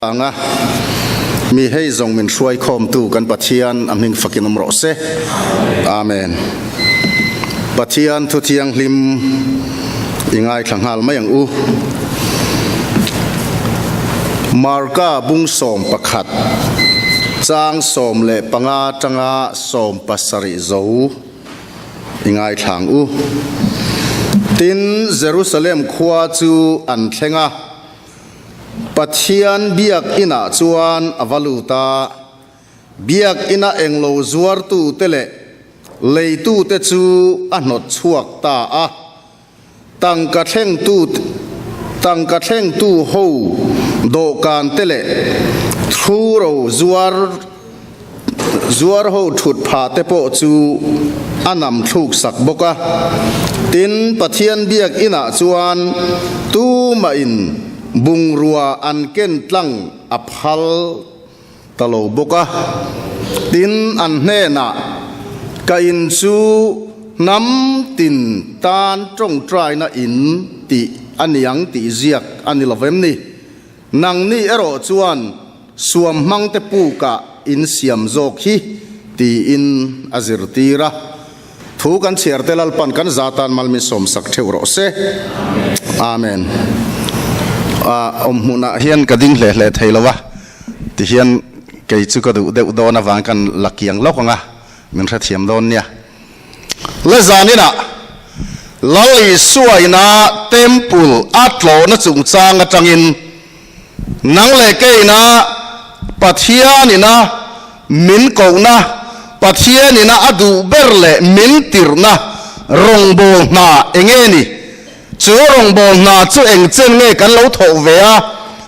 Anga mi hei zawng min hruai khawmtu kan Pathian a hming fakin awm rawh se. Amen. Pathian thu thianghlim i ngaithla nghal mai ang u. Marka bung 11 chang 15 tanga 70 zo i ngaithla ang u. Tin, Jerusalem khua chu an thleng a. Pathian biak inah chuan a va lut a, biak ina englo zuartute leh leitute chu a hnawt chhuak ta a. Tangka thlengtu tangka thlengtu ho dawhkante leh thuro zuar Zuar ho thut phah te pawh chu a nam thluk sak bawk a. Tin, Pathian biak inah chuan tumahin bungrua an ken tlang a phal ta lo bawk a. Tin, an hnenah, Ka in chu hnam tin tan tawngtaina in tih a niang tih ziak a ni lo vem ni? Nangni erawh chuan suam hmangte pukah in siam zawk hi, tiin a zirtir a. Thu kan chhiar te Lalpan kan za tan mal min sawmsak theuh rawh se. Amen. A awm hmunah hian ka ding hle hle thei lo a, tihian kei chu ka duh deuh dawn avang kan la kiang lawk ang a, min hrethiam dawn nia. La zaninah Lal Isua ina Temple a tlawhna chungchang atangin nang leh keina Pathian ina min kohna, Pathian ina a duh ber leh min tirhna rawngbâwl hna eng nge ni? Chu rawngbâwl hna chu eng chen nge kan lo thawh ve a?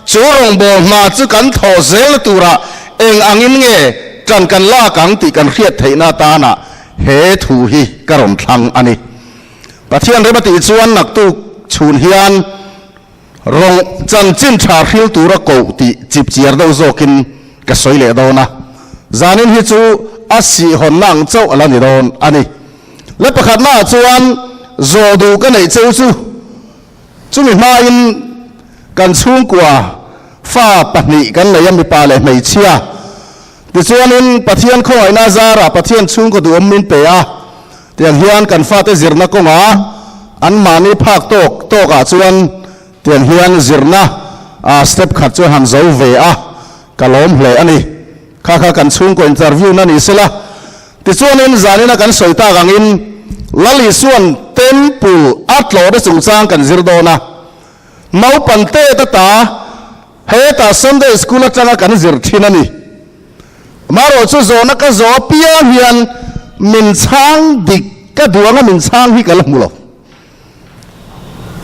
Chu rawngbâwl hna chu kan thawh zelna turah eng angin nge ṭan kan lâk ang tih kan hriat theihna atânah He thu hi ka rawn thlang a ni. Pathian rem a tih chuan naktuk chhun hian rawng chanchin tha hril tura koh tih chip chiar deuh zawkin ka sawi leh dawn a. Zanin hi chu a sihhawnna ang chauh a la ni dawn a ni. Le pakhatnaah chuan zawh duh ka neih cheu chu chumi hmain kan chhungkua fa pahnih kan nei a mipa leh hmeichhia. Tichuanin Pathian khawngaihna zarah Pathian chhungkaw duhawm min pe a, tiang hian kan fate zirna kawngah anmahni phak tawk tawkah chuan tiang hian zirna step khat chu han zo ve a, ka lawm hle a ni. Kha kha kan chhungkaw interview na ni sela. Tichuanin zanina kan sawi tak angin Lal Isua'n Temple a tlawhna chungchang kan zir dawn a, naupang te ta ta, Hetah Sunday School atanga kan zir thin a ni. Amaherawh chu zawhna ka zawh apiang hian min chhang dik ka duh anga min chhang hi ka la hmu lo.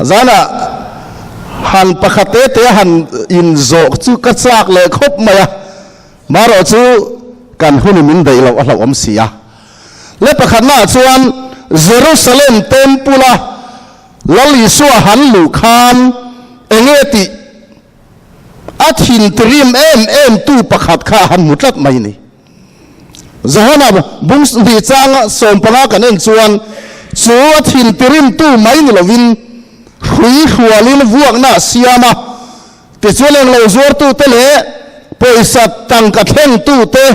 Zanah han pakhat te te han inzawh chu ka chak leh khawp mai a, amaherawh chu kan hun in min daih loh a hlauhawm si a. Le pakhatnaah chuan Jerusalem Temple-a Lal Isua han luh khan enge tih a thin tirim em em tu pakhat kha a han hmu tlat mai ni. Johana bung hnih changa 15 kan en chuan chu a thin tirim tu mai ni lovin hrui hrualin vuakna a siam a, tichuan englo zuartute leh pawisa tangka thlengtute,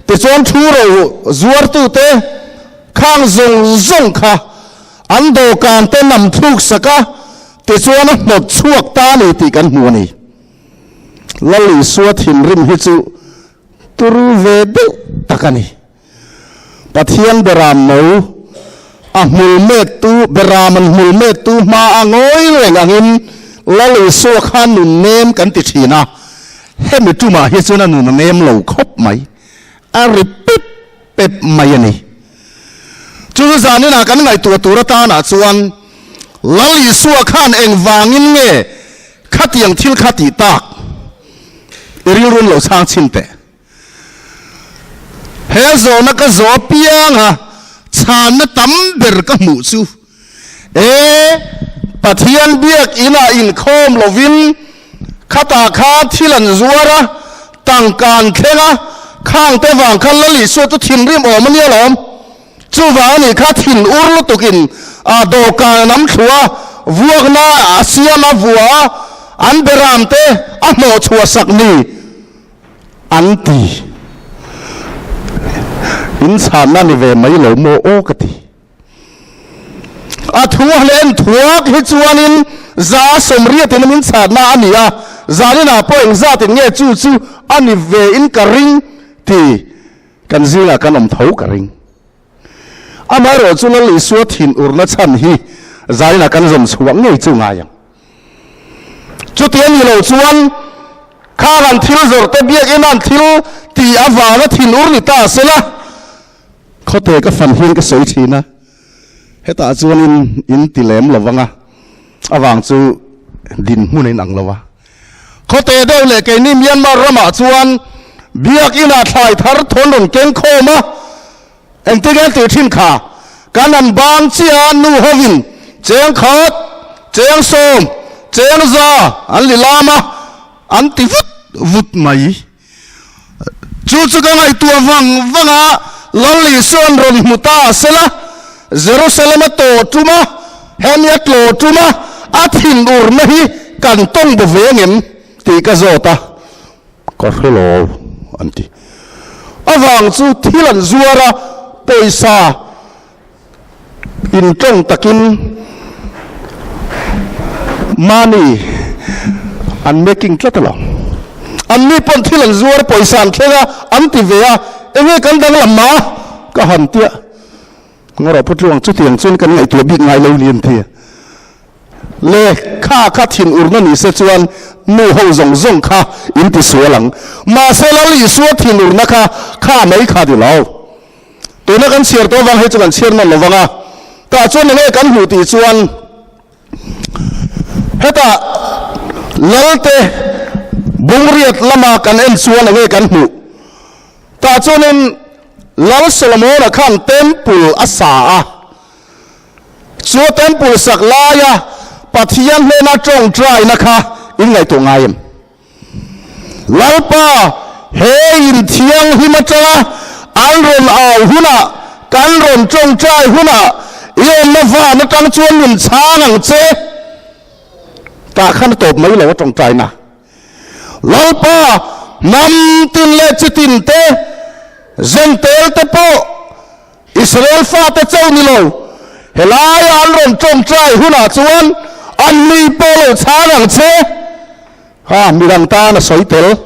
tichuan thu ro zuartute khang zawng zawng kha An dawhkan te nam thluk sak a, tichuan a hnawt chhuak ta a ni tih kan hmu a ni. Lal Isua thinrim hi chu turu ve deuh tak a ni. Pathian beram no a hmul mettu, beram an hmul mettu hma a ngawi reng angin Lal Isua kha nun nem kan ti thin a, hemi tumah hi chuan a nun a nem lo khawp mai. A ri pep pep mai a ni. Chu zaninah kan ngaihtuah tur atanah chuan Lal Isua khan engvangin nge khatiang thil kha tih tak i rilrun lo chhang chhin teh. He zawhna ka zawh apianga chhanna tam ber ka hmuh chu e Pathian biak inah inkhawm lovin khatah kha thil an zuar a, tangka an thleng a, khang te vang khan Lal Isua chu thinrim awm a nia lawm. Chuvang a nih kha thin ur lutukin a dawhkan a nam thlu a, vuakna a siam a, vua a. an beramte a hnawhchhuah sak ni an ti. In chhanna ni ve mai lo maw aw ka ti. A thu a hlen thuak hi chuanin 180 in min chhanna a ni a, zaninah pawh engzatin nge chu chu a ni ve in ka ring ti kan zingah kan awm tho ka ring. Amaherawh chu Lal Isua thin urna chhan hi zaninah kan zawm chhuah ngei chu ngai ang. Chuti a nih loh chuan khang an thil zawrhte biakina an thil tih avanga thin ur ni ta sela, Khawte ka fan hian ka sawi thin a, hetah chuanin in ti lem lo vang a, avang chu dinhmun a inang lo a. Khawte deuh leh keini Myanmar ramah chuan Biakinah thlai thar thawn rawn keng khawm a, engtin nge an tih thin kha? Kan an bang chiah a nu hovin cheng khat, cheng sawm, cheng za an li lam a, an ti vut vut mai. Chu chu ka ngaihtuah vang vang a, Lal Isua'n rawn hmu ta a sela, Jerusalem a tawh tum a, hemi a tlawh tum a, a thinurna hi kan tawng bo ve ngem tih ka zawt a, ka hre lo an ti. Avang chu thil an zuar a, pawisa Intawng takin money an making tlat a lo. Anni pawn thil an zuar pawisa an thleng a, an ti ve a, enge kan danglam ma? Ka han tia. Ngawrh pu tluang chutiang chuan kan ngaihtuah bik ngai lo ni an ti. Le kha kha thin urna ni se chuan nu ho zawng zawng kha in ti sual ang. Mahse Lal Isua thin urna kha kha mai kha ni lo. Tuna kan chhiar tawh avang hei chu kan chhiar nawn lo vang a, tah chuan enge kan hmuh tih chuan hetah Lalte bungriat lama kan en chuan enge kan hmuh tah chuanin Lal Solomona khan temple a sa a, chu temple sak laia Pathian hnena tawngtaina kha in ngaihtuah ngai em? Lalpa, he in thianghlim atanga an rawn au hunah, kan rawn tawngtai hunah i awmna van atang chuan min chhang ang che. Tah khan a tawp mai lo a tawngtaina. Lalpa, hnam tin leh chi tin te, zentel te pawh Israel fate chauh ni lo, helaia an rawn tawngtai hunah chuan anni pawh lo chhang ang che. Ha, midang tan a sawi tel.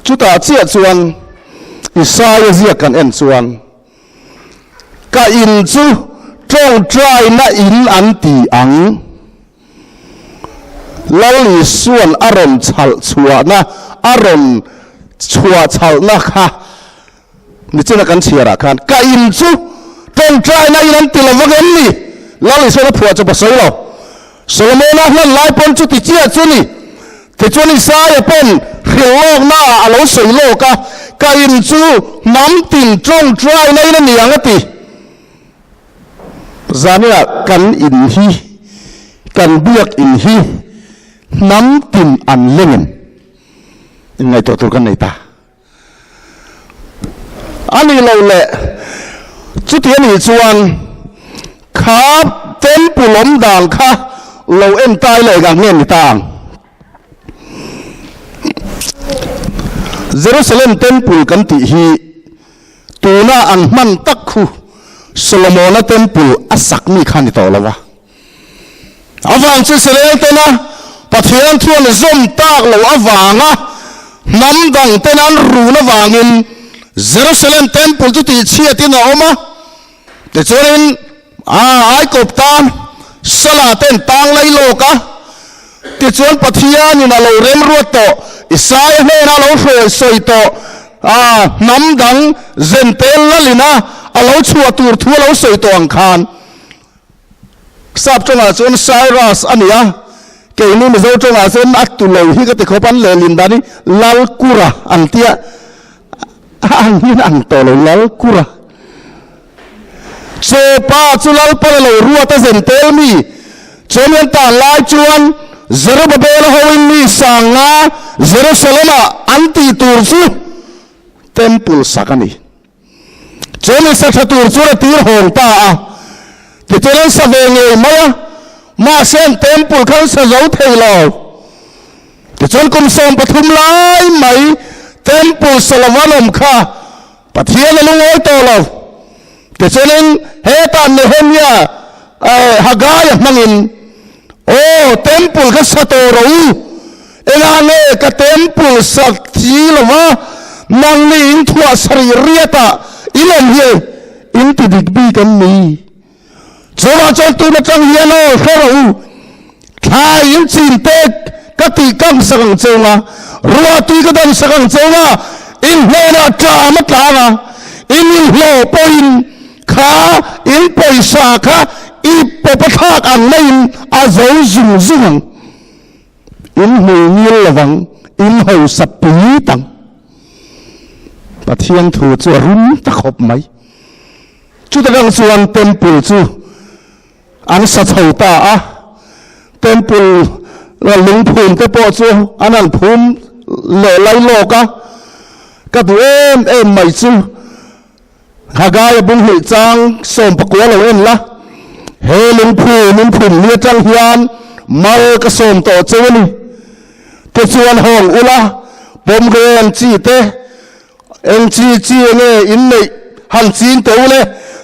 Chutah chiah chuan Isaia ziak kan en chuan, Ka in chu tawngtaina in an ti ang. Lal Isua'n a rawn chhalh chhuahna, a rawn chhuah chhalhna kha nichina kan chhiarah khan, Ka in chu tawngtaina in an ti lo vang em ni? Lal Isua'n a phuah chawp a sawi lo. Solomona hlan lai pawn chuti chiah chu ni. Tichuan Isaia pawn hrilh lawknaah a lo sawi lawk a, Ka in chu hnam tin tawngtaina in a ni ang a ti. Zaniah kan in hi, kan biak in hi hnam tin an leng em? Inngaihtuah tur kan nei ta. A nih loh leh chuti a nih chuan kha temple awm dan kha lo en tai leh ngang nge ni ta ang? Jerusalem temple kan tih hi tuna an hman tak khu Solomona temple a sak mi kha ni tawh lo a. Avang chu Israel tena Pathian thu an zawm tak loh avanga hnam dang tena an run avangin Jerusalem temple chu tihchhiatin a awm a. Tichuanin a Aikawp tan Salah ten tang lai lawk a. Tichuan Pathianin a lo remruat tawh, Isaia hnena a lo hruai sawi tawh a hnam dang Zentel lalina a lo chhuah tur thu a lo sawi tawh ang khan, Sap tawngah chuan Cyrus a ni a, keini Mizo tawngah chuan a tu lo hi ka ti khawp, an lehlin dan hi Lalkura an tia, a ang hian a ang tawh lo Lalkura. Chu pa chu Lalpan a lo ruat a zen tel mi, chuan an tan lai chuan Zerubbabel-a hoin mi sanga Jerusalem-ah an tih tur chu Temple sak a ni. Chu ni sa tha tur chuan a tir hawng ta a, tichuan an sa ve ngei mai a. Mahse an temple kha an sa zo thei lo. Tichuan kum 13 lai mai temple sa lova an awm kha Pathian a lungawi tawh lo. Tichuanin hetah Nehemia Haggai a hmangin, Aw, temple ka sa tawh rawh u, engah nge ka temple sa thi lova nangni in thuah sarih riatah in awm hi in ti dik bik em ni? Chuvang chuan tun atang hian aw hre rawh u, thlai in chin pek ka tih kang sak ang cheu nga, ruah tui ka dan sak ang cheu nga, in hnenah tlam a tlang a, in inhlawh pawhin kha in pawisa kha i pawp a thlak ang maiin a zo zung zung ang. In hmui ngil lovang, in hausa pui tang. Pathian thu chu a rum ta khawp mai. Chuta kang chuan temple chu an sa chho ta a, temple lungphum te pawh chu an han phum leh lai lawk a, ka duh em em mai chu Hagaia bung hnih chang 19 lo en la, he lungphum in phum ni atang hian mal ka sawm tawh cheu a ni, tichuan hawng ula pawmgren chi te Eng chi chi nge in neih han chin teh u le,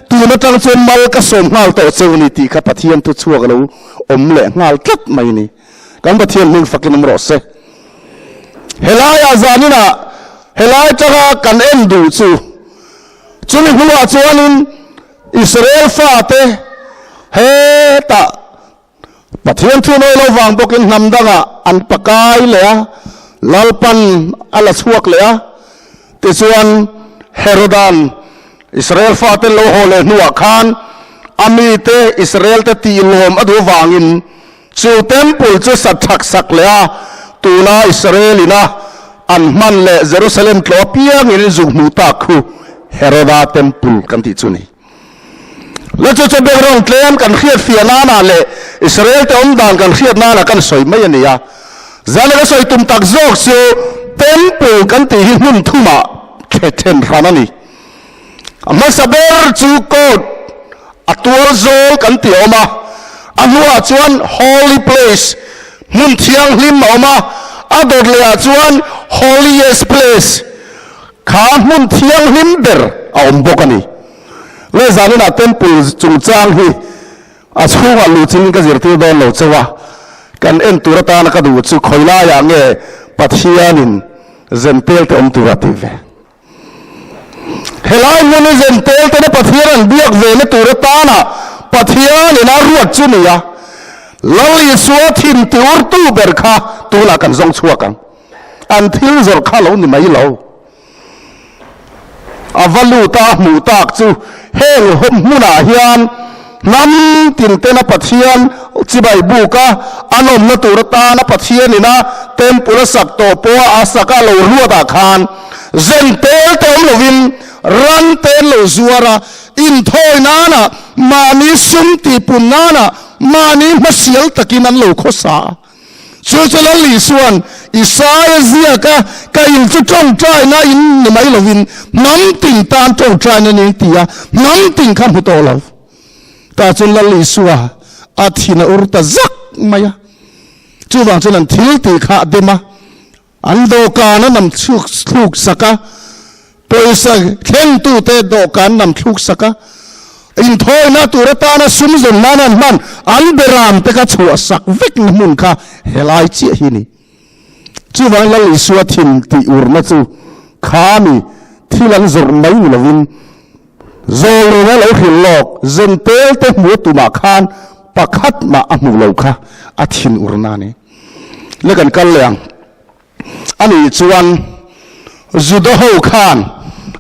tun atang chuan mal ka sawm nghal tawh cheu ni tih kha Pathian thu chhuak lo awm leh nghal tlat mai ni. Kan Pathian hming fakin awm rawh se. Helaiah zaninah helai atanga kan en duh chu chumi hnuah chuanin Israel fate hetah Pathian thu nawi lo vang bawkin hnam dangah an pakai leh a, Lalpan a la chhuak leh a. Tichuan, Herodan Israel fate lo haw leh hnuah khan a mite Israelte tihlawm a duh vangin chu temple chu sat thak sak leh a, tuna Israel ina an hman leh Jerusalem tlawh apiangin zuk hmuh tak khu Heroda temple kan tih chu a ni. La chu chu background tlem kan hriat fiah nana leh Israel te awm dan kan hriat nana kan sawi mai a ni a. Zana ka sawi tum tak zawk chu temple kan tih hi hmun thumah thle then hran a ni. A hmasa ber chu court, a tual zawl kan tih a awm a, a hnuah chuan holy place, hmun thianghlim a awm a, a dawt lehah chuan holiest place, Kha hmun thianghlim ber a awm bawk a ni. Leh zaninah temple chungchang hi a chhungah luh chingin ka zirtir dawn lo chauh a, kan en tur atana ka duh chu khawi laiah nge Pathianin zentel te awm tura tih ve. Helai hmun hi zentel tena Pathian an biak ve na tur atana Pathianin a ruat chu ni a, Lal Isua thin tiurtu ber kha tunah kan zawng chhuak ang. An thil zawrh kha lo ni mai lo. A va lut a hmuh tak chu heng hmunah hian hnam tin tena Pathian chibai buk a, an awmna tur atana Pathian ina temple a sak tawh pawha a sak a lo ruatah khan zen tel te awm lovin ran te an lo zuar a, inthawi nana mahni sum tihpun nana mahni hmasial takin an lo khawsa a. Chu chu Lal Isua'n Isaia ziaka ka in chu tawngtaina in ni mai lovin hnam tin tan tawngtaina ni ti a, hnam tin kha hmu tawh lo. Tah chuan Lal Isua a thin a ur ta zak mai a. Chuvang chuan an thil tih kha a dem a, an dawhkan a nam thluk sak a, Pawisa thlengtute dawhkan nam thluk sak a, inthawina tur atana sum zawn nan an hman an beram te kha chhuah sak vek na hmun kha helai chiah hi ni. Chuvang Lal Isua thin tih urna chu khami thil an zawrh mai ni lovin zawl reng a lo hrilh lawk zen tel te hmu tumah khan pakhat mah a hmuh lo kha a thin urna a ni. Le kan kal leh ang. Ani chuan Juda ho khan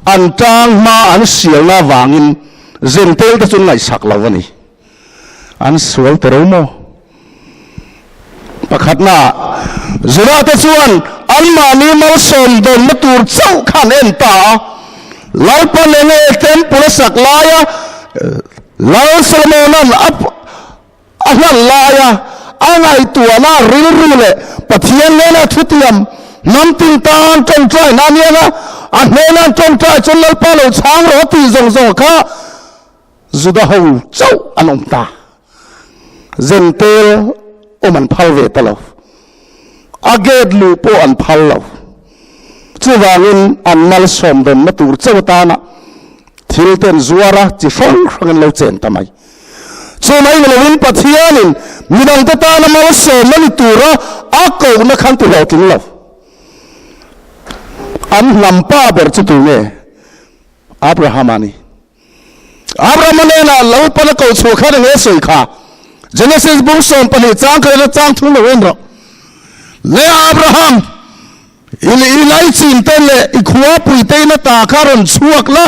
an tang hma an sialna avangin Zentel te chu an ngaihsak lo a ni. An sual ta ro maw? Pakhatna, Juda te chuan anmahni malsawm dawnna tur chauh kha an en ta a. Lalpa nenge temple a sak laia Lal Solomona'n a A hlan laia a ngaihtuahna rilru leh Pathian hnena thutiam hnam tin tan tawngtai na aniang a, a hnena an tawngtai chuan Lalpa lo chhang rawh a tih zawng zawng kha Juda ho chauh an awm ta. Zentel awm an phal ve ta lo. A gate luh pawh an phal lo. Chuvangin an malsawm dawnna tur chauh atana thil te an zuar a, chi hrang hrang an lo chen ta mai. Chu mai ni lovin Pathianin midangte tana malsawmna ni tura a kohna khan ti hlawhtling lo. An hnam pa ber chu tu nge? Abrahama a ni. Abrahama hnenah Lalpan a koh chhuah khan enge sawi kha? Genesis bung 12 chang khat atang chang thum lo en rawh. Le Abraham, i i laichin te leh i khua puite in ata kha rawn chhuak la,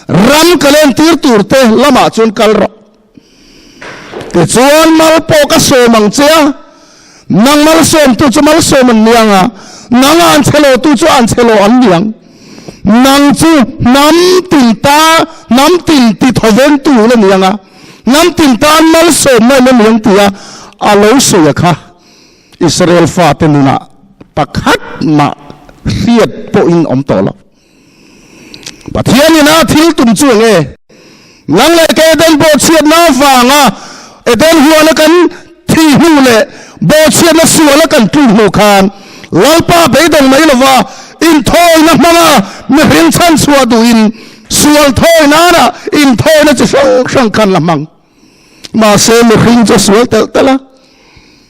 ram ka lentir tur te lamah chuan kal rawh. Tichuan mal pawh ka sawm ang che a, nang malsawmtu chu malsawm an ni ang a, nang an chhe lotu chu an chhe lo an ni ang. Nang chu hnam tin ta, hnam tin ti thawvengtu in a ni ang a, hnam tin tan malsawmna in a ni ang tia a lo sawi a kha. Israel fate nunah pakhat mah hriat pawhin awm tawh lo. Pathianin a thil tum chu eng nge? Nang leh ka Eden bawhchhiatna avanga Eden huana kan thi hnu leh bawhchhiatna suala kan tluk hnu khan Lalpa beidawng mai lova inthawina hmanga mihring chhanchhuah duhin sual thawi nana inthawina chi hrang hrang khan la hmang. Mahse mihring chu a sual telh telh a.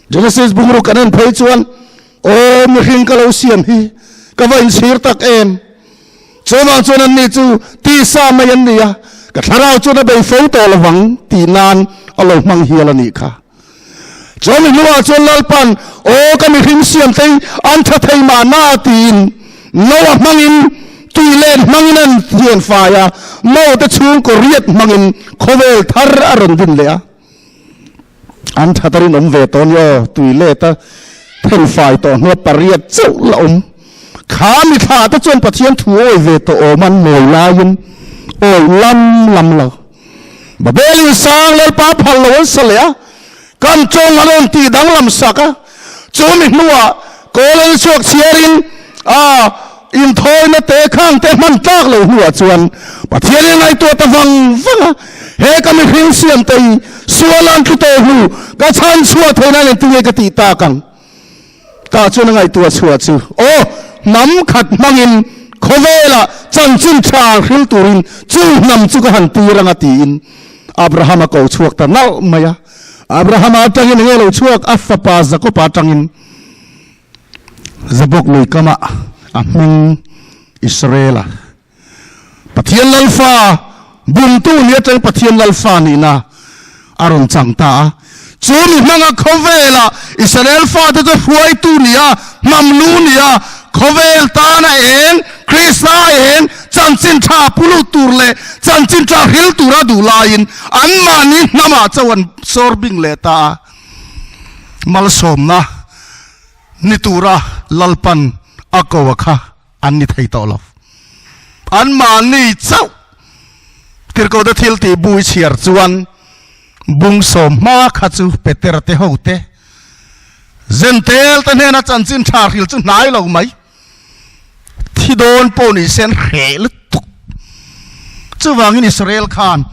Genesis bungruk kan en phei chuan Aw mihring ka lo siam hi ka va inchhir tak em! Chuvang chuan anni chu tisa mai an ni a, ka thlarau chuan a bei fo tawh lovang tih nan a lo hmang hial a nih kha. Chuan hnuah chuan Lalpan, Aw ka mihring siam te hi an tha thei mahna tiin Noa hmangin tui let hmangin an thian fai a, Note chhungkaw riat hmangin khawvel thar a rawn din leh a. An that a rinawm ve tawh a ni aw, tui let a then fai tawh hnua pariat chauh la awm. Kha mi thla te chuan Pathian thu awi ve tawh awm an mawi laiin awi lam lam lo. Babel in sang Lalpa phal lo an sa leh a, kan tawng an rawn tih danglam sak a, chu mi hnuah kawl an chhuak chhiarin a Inthawina te khang te hman tlak lo hnuah chuan Pathian in ngaihtuah ta vang vang a, he ka mihring siam te hi sual an tlu tawh hnu ka chhan chhuah theih nan engtin nge ka tih tak ang? Tah chuan a ngaihtuah chhuah chu, Aw, hnam khat hmangin khawvelah chanchin tha hril turin chu hnam chu ka han tir ang a tiin Abraham a ko chhuak ta nalh mai a. Abrahama atangin enge lo chhuak? A fapa Jakoba atangin. Zabawk lui kamah a hming Israela Pathian Lalfa bumtu ni atang Pathian Lalfa nihna a rawn chang ta a. Chu mi hmanga khawvela Israel fate chu hruaitu ni a, hnam lu ni a, khawvel tana eng, Krista eng, chanchin tha pu lut tur leh chanchin tha hril tura duh laiin anmahni hnamah chauh an sawr bing leh ta a. Malsawmna ni tura Lalpan a ko a kha an ni thei tawh lo. Anmahni chauh Tirhkohte thil tih bui chhiar chuan bung sawm hma kha chu Petera te ho te Zentel te hnena chanchin tha hril chu hnai lo mai. Thi dawn pawh ni se an hreh lutuk. Chuvangin Israel khan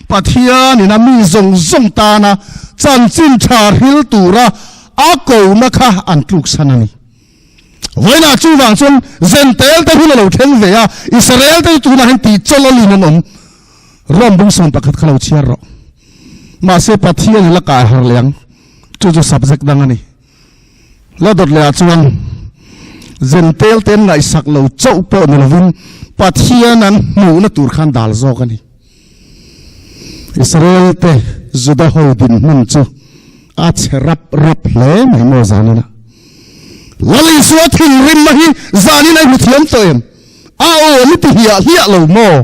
Pathianin a mi zawng zawng tana chanchin tha hril tura a kona kha an tluksan a ni. Vawiinah chuvang chuan Zentel te hun a lo thleng ve a, Israel te chu tunah hian tihchawlawlin an awm. Rom bung 11 kha lo chhiar rawh. Mahse Pathian i la kai har leh ang. Chu chu subject dang a ni. La dawt leh ah chuan Zentel te an ngaihsak lo chauh pawh ni lovin Pathian an hmuhna tur khan dal zawk a ni. Israel te Juda ho dinhmun chu a chhe rap rap hle mai maw zanin a. Lal Isua thinrimna hi zanin a hmu thiam tawh em? A aw ni ti hliah hliah lo maw?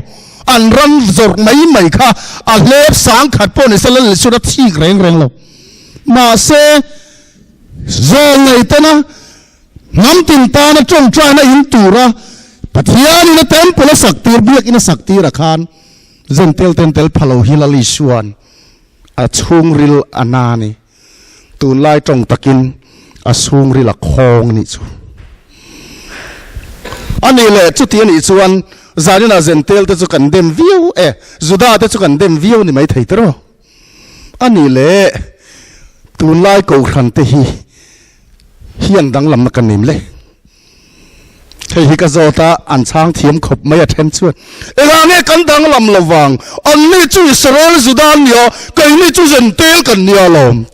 An ram zawrh mai mai kha a hlep sang khat pawh ni se Lal Isuan a chhik reng reng lo. Mahse, zawl nei tena hnam tin tana tawngtaina in tura Pathianin a temple a sak tir, biakin a sak tirah khan Zentel ten tel pha lo hi Lal Isuan a chhungril a na a ni. Tunlai tawng takin a chhungril a khawng a nih chu. A nih leh chuti a nih chuan zaninah Zentel te chu kan dem viau e, Juda te chu kan dem viau ni maithei tiraw? A nih leh. Tunlai kohhran te hi hian danglamna ka nem le. Hei hi ka zawt a, an chhang thiam khawp mai a then chuan, Engah nge kan danglam lo vang? Anni chu Israel Juda an nia, keini chu Jentail kan nia alawm.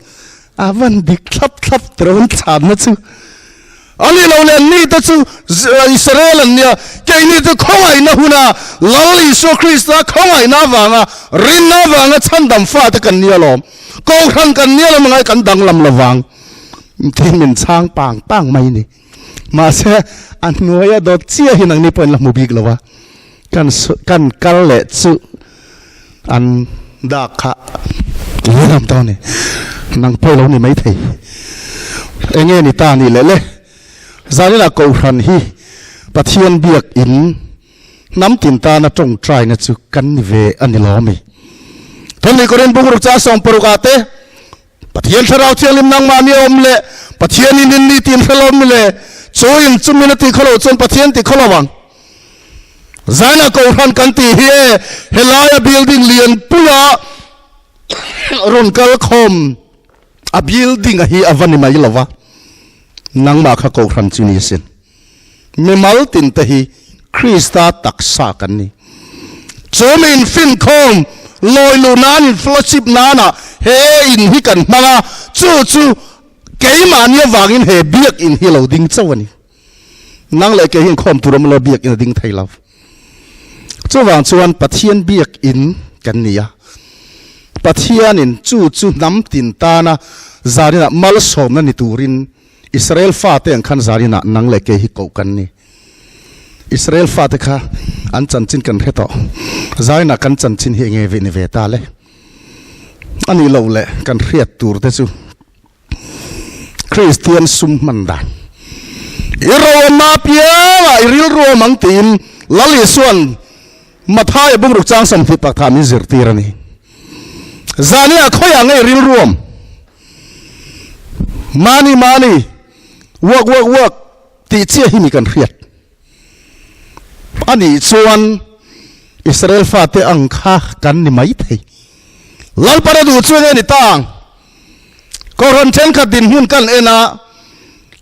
A van dik thlap thlap tirawn chhanna chu. A ni lo le, anni te chu Israel an nia, keini chu khawngaihna huna Lal Isua Krista khawngaihna avanga rinna avanga chhandam fate kan nia alawm. Kohhran kan nia lawm angai kan danglam lo vang. Tin min chhang pang pang mai ni. Mahse a hnuaia dawt chiah hi nangni pawhin la hmu bik lo a, kan kan kal leh chu an dak kha lehlam tawh a ni. Nang pawh lo ni maithei. Enge ni ta ni leh le. Zaninah Kohhran hi Pathian biakin hnam tin tana tawngtaina chu kan ni ve a ni lawmi. Thawmhnih Korin bungruk cha 60 ah te Pathian Thlarau Thianghlim nangmah ni a awm le, Pathian in in ni tiin hre lo mi le, chu in chu min a ti khaw lo chuan Pathian ti khaw lo ang. Zaina Kohhran kan tih hi e, helaia building lian puia rawn kal khawm a building a hi a va ni mai lo va, nangmah kha Kohhran chu ni asin. Mimal tin te hi Krista taksa kan ni. Chu mi infinkhawm, lawi luh nan, in fellowship nana he in hi kan hmang a, chu chu keimahni avangin he biakinn hi a lo ding chauh a ni. Nang leh kei hi inkhawm tur awm lo biakinn a ding thei lo. Chuvang chuan Pathian biakinn kan ni a, Pathianin chu chu hnam tin tana zaninah malsawmna ni turin Israel fate ang khan zaninah nang leh kei hi koh kan ni. Israel fate kha an chanchin kan hre tawh. Zaninah kan chanchin hi enge ni ve ta le? A nih loh leh kan hriat tur te chu Kristian sum hman dan. I ro awm apiangah i rilru awm ang tiin Lal Isua'n Mathaia bungruk chang 20 kha min zirtir a ni. Zania khawiah nge i rilru awm? Money, money, work, work, work tih chiah hi mi kan hriat. A nih chuan Israel fate ang kha kan ni mai thei. Lalpan a duh chu enge ni ta ang? Kohhran thenkhat dinhmun kan en a,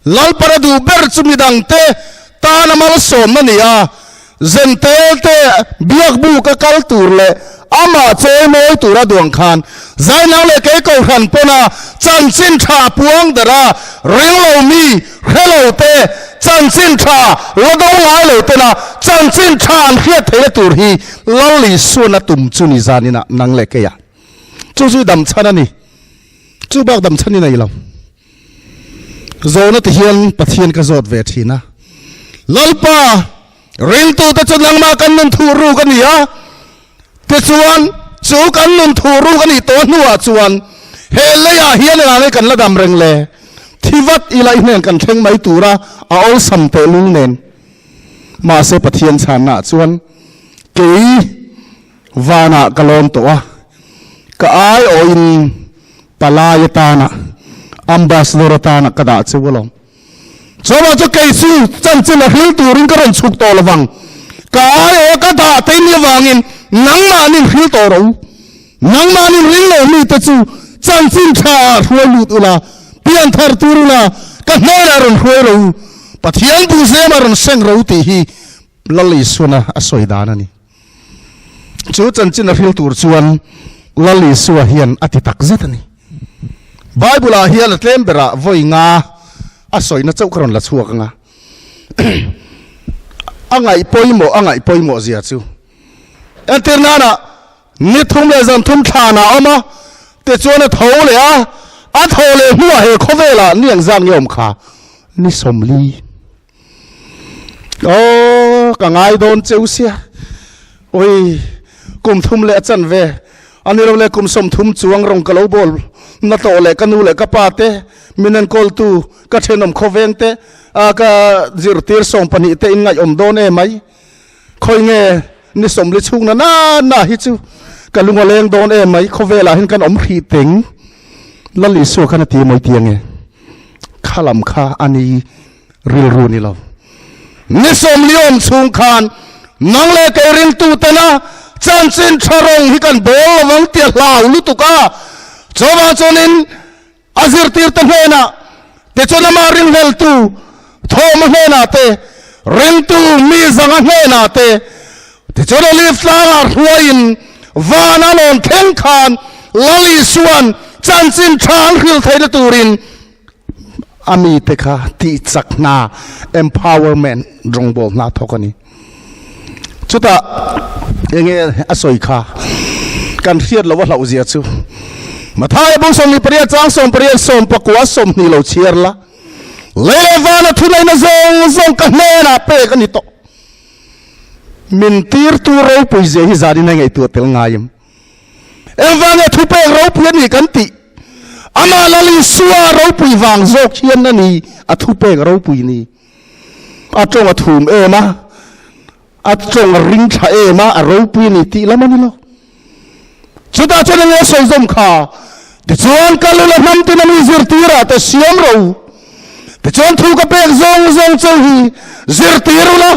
Lalpan a duh ber chu midangte tana malsawmna ni a, Zentel te biakbu ka kal tur leh amah chawi mawi tura duang khan Zainang leh kei kohhran pawna chanchin tha puang der a, ringlo mi hrelo te chanchin tha la do ngai lo tena chanchin tha an hriat theihna tur hi Lal Isuan a tum chu ni zaninah nang leh keiah chu chu dam chhan a ni. Chu bak dam chhan i nei lo. Zawhna ti hian Pathian ka zawt ve thin a. Lalpa, ringtute chu nangmah kan nun thuh ruk a ni a, tichuan chu kan nun thuh ruk a nih tawh hnuah chuan he leiah hian engah nge kan la dam reng le? Thi vat ila i hnen kan thleng mai tura a awlsam tehlul nen. Mahse Pathian chhannaah chuan kei Vanah ka lawm tawh a, ka aiawhin palai atana ambassador atana ka dah cheu alawm. Chuvang chu kei chu chanchin a hril turin ka rawn chhuk tawh lovang. Ka aiawha ka dah te ni avangin nangmahnin hril tawh rawh u. Nangmahnin ring lo mite chu chanchin tha ah hruai lut ula, pianthar tur ula, ka hnenah rawn hruai rawh u, Pathian duhzemah rawn seng rawh u tih hi Lal Isuana a sawi dan a ni. Chu chanchin a hril tur chuan Lal Isua hian a ti tak zet a ni. Bible ah hian a tlem berah vawi nga a sawina chauh ka rawn la chhuak ang a. A ngaih pawimawh a ngaih pawimawh zia chu entir nana ni thum leh zan thum thlan ah a awm a, tichuan a tho leh a, a tho leh hnuah he khawvelah ni ang zat nge awm kha ni 40. Aw ka ngai dawn cheu sia ui kum thum leh a chan ve a ni lo le kum 30 chuang rawng ka lo bawl na tawh leh ka nu leh ka pa te min enkawl tu ka thenawm khawveng te a ka zirtir 12 te in ngaih awm dawn em mai khawi nge ni 40 chhung na na na hi chu ka lunga leng dawn em mai khawvelah hian kan awm hrih teng Lal Isua khan a ti mawi ti ange khalam kha a ni rilru ni lo. Ni 40 awm chhung khan nang leh kei ringtu tena chanchin tha rawng hi kan bawl lovang tia hlau lutuk a. Chuvang chuanin. A zirtirte hnenah tichuan amah ringhleltu Thawma hnenah te, ringtu mi zanga hnenah te, tichuan Olive tlangah hruaiin van a lawn thleng khan Lal Isua'n chanchin tha an hrilh theihna turin a mite kha tihchak hna, empowerment, rawngbâwl hna thawk a ni. Chutah enge a sawi kha kan hriat loh a hlauh zia chu Mathaia bung 28 chang 8 19 20 lo chhiar la. Lei leh vana thuneihna zawng zawng ka hnenah pek a ni tawh. Min tirtu ropui zia hi zanin a ngaihtuah tel ngai em? Engvang nge thupek ropui a ni kan tih? Amah Lal Isua ropui vang zawk hian a ni a thupek ropui ni. A tawng a thum em a, a tawng a ring tha em a, a ropui a ni tih lam a ni lo. Chutah chuan enge a sawi zawm kha? Tichuan ka lu la hnam tin a mi zirtirah te siam ro u. Tichuan thu ka pek zawng zawng cheu hi zirtir u la.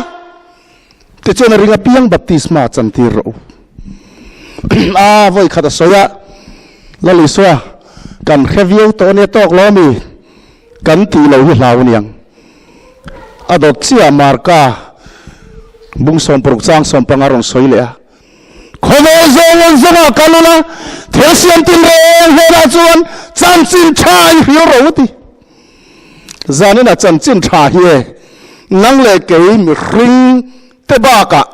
Tichuan a ring apiang baptisma chantir rawh u. A vawi khat a sawi a, Lal Isua, kan hre viau tawh ania tawk lo ami? Kan tih loh hi hlau aniang. A dawt chiah Marka bung 60 chang 15 rawn sawi leh a. Khawvel zawng zawngah kal ula, thil siam tin reng hnenah chuan chanchin tha i hril ro ti. Zaninah chanchin tha hi e, nang leh kei mihring te bakah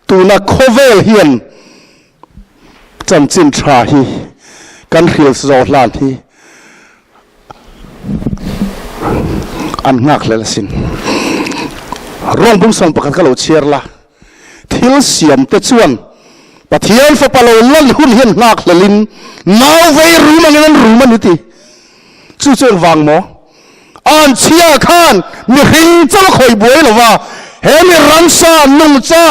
tuna khawvel hian chanchin tha hi kan hril zawh hlan hi an nghakhlel asin. Rawng bung 11 ka lo chhiar la. Thil siamte chuan Pathian Fapa lo lan hun hian nghakhlelin nau vei rum angin an rum a ni ti. Chu chu engvang maw? An chhia khan mihring chauh a khawih buai lo va, he mi ramsa, nungcha,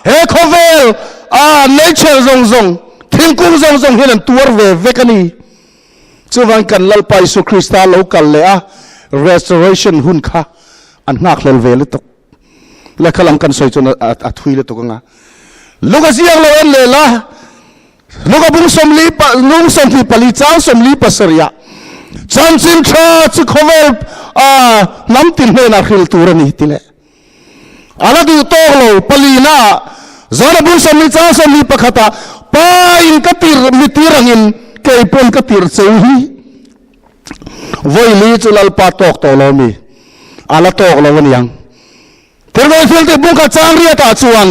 he khawvel a nature zawng zawng, thingkung zawng zawng hian an tuar ve vek a ni. Chuvang kan Lalpa Isu Krista lo kal leh a restoration hun kha an nghakhlel ve lutuk. Lehkha lam kan sawi chuan a thui lutuk anga. Luka ziak lo en leh la, Luka bung 40 lung 24 chang 47 ah chanchin tha chu khawvel hnam tin hnenah hril tur a ni ti leh. A la duh tawk lo palina ah Zana bung 40 chang 41 ah Pa in ka tir mi tir angin kei pawn ka tir cheu hi. Vawili chu Lalpa tawk tawh lo mi? A la tawk lo aniang. Thilrawi thil tih bung kha chang riatah chuan